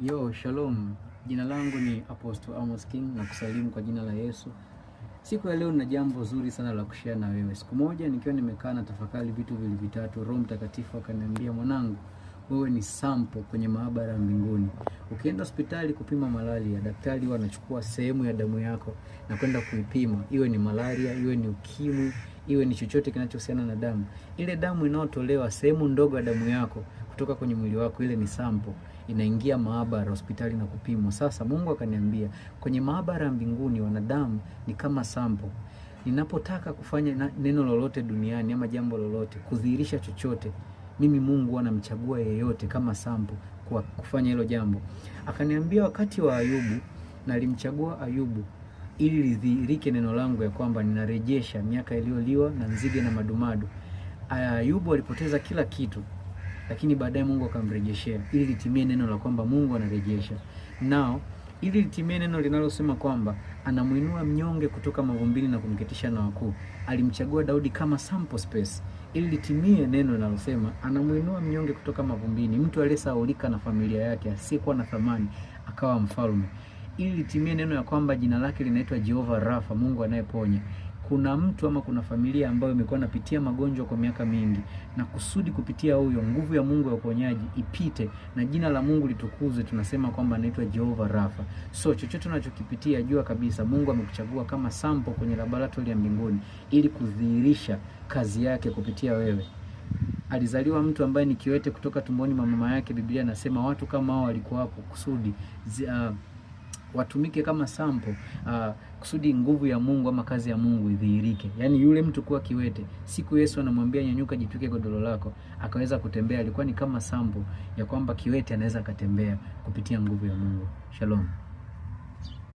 Yo, shalom. Jina langu ni Apostle Amos King na kusalimu kwa jina la Yesu. Siku ya leo nina jambo zuri sana la kushare na wewe. Siku moja nikiwa nimekaa na tafakari vitu vili vitatu, Roho Mtakatifu akaniambia, mwanangu, wewe ni sample kwenye maabara ya mbinguni. Ukienda hospitali kupima malaria, daktari huwa anachukua sehemu ya damu yako na kwenda kuipima, iwe ni malaria, iwe ni ukimwi, iwe ni chochote kinachohusiana na damu. Ile damu inayotolewa, sehemu ndogo ya damu yako kutoka kwenye mwili wako, ile ni sample, inaingia maabara hospitali na kupimwa. Sasa Mungu akaniambia kwenye maabara ya mbinguni wanadamu ni kama sample. Ninapotaka kufanya neno lolote duniani ama jambo lolote, kudhihirisha chochote, mimi Mungu anamchagua yeyote kama sample kwa kufanya hilo jambo. Akaniambia wakati wa Ayubu, nalimchagua Ayubu ili lidhihirike neno langu ya kwamba ninarejesha miaka iliyoliwa na nzige na madumadu. Ayubu alipoteza kila kitu, lakini baadaye Mungu akamrejeshea ili litimie neno la kwamba Mungu anarejesha. Nao ili litimie neno linalosema kwamba anamuinua mnyonge kutoka mavumbini na kumketisha na wakuu. Alimchagua Daudi kama sample space ili litimie neno linalosema anamuinua mnyonge kutoka mavumbini, mtu aliyesahaulika na familia yake, asiyekuwa na thamani, akawa mfalme. Ili litimie neno ya kwamba jina lake linaitwa Jehova Rafa, Mungu anayeponya. Kuna mtu ama kuna familia ambayo imekuwa inapitia magonjwa kwa miaka mingi, na kusudi kupitia huyo nguvu ya Mungu ya uponyaji ipite na jina la Mungu litukuzwe, tunasema kwamba anaitwa Jehova Rafa. So chochote unachokipitia, jua kabisa Mungu amekuchagua kama sample kwenye laboratory ya mbinguni ili kudhihirisha kazi yake kupitia wewe. Alizaliwa mtu ambaye ni kiwete kutoka tumboni mwa mama yake. Biblia nasema watu kama hao walikuwa hapo kusudi watumike kama sample kusudi nguvu ya Mungu ama kazi ya Mungu idhihirike. Yaani yule mtu kuwa kiwete, siku Yesu anamwambia nyanyuka, jitwike godoro lako, akaweza kutembea. Alikuwa ni kama sample ya kwamba kiwete anaweza akatembea kupitia nguvu ya Mungu. Shalom.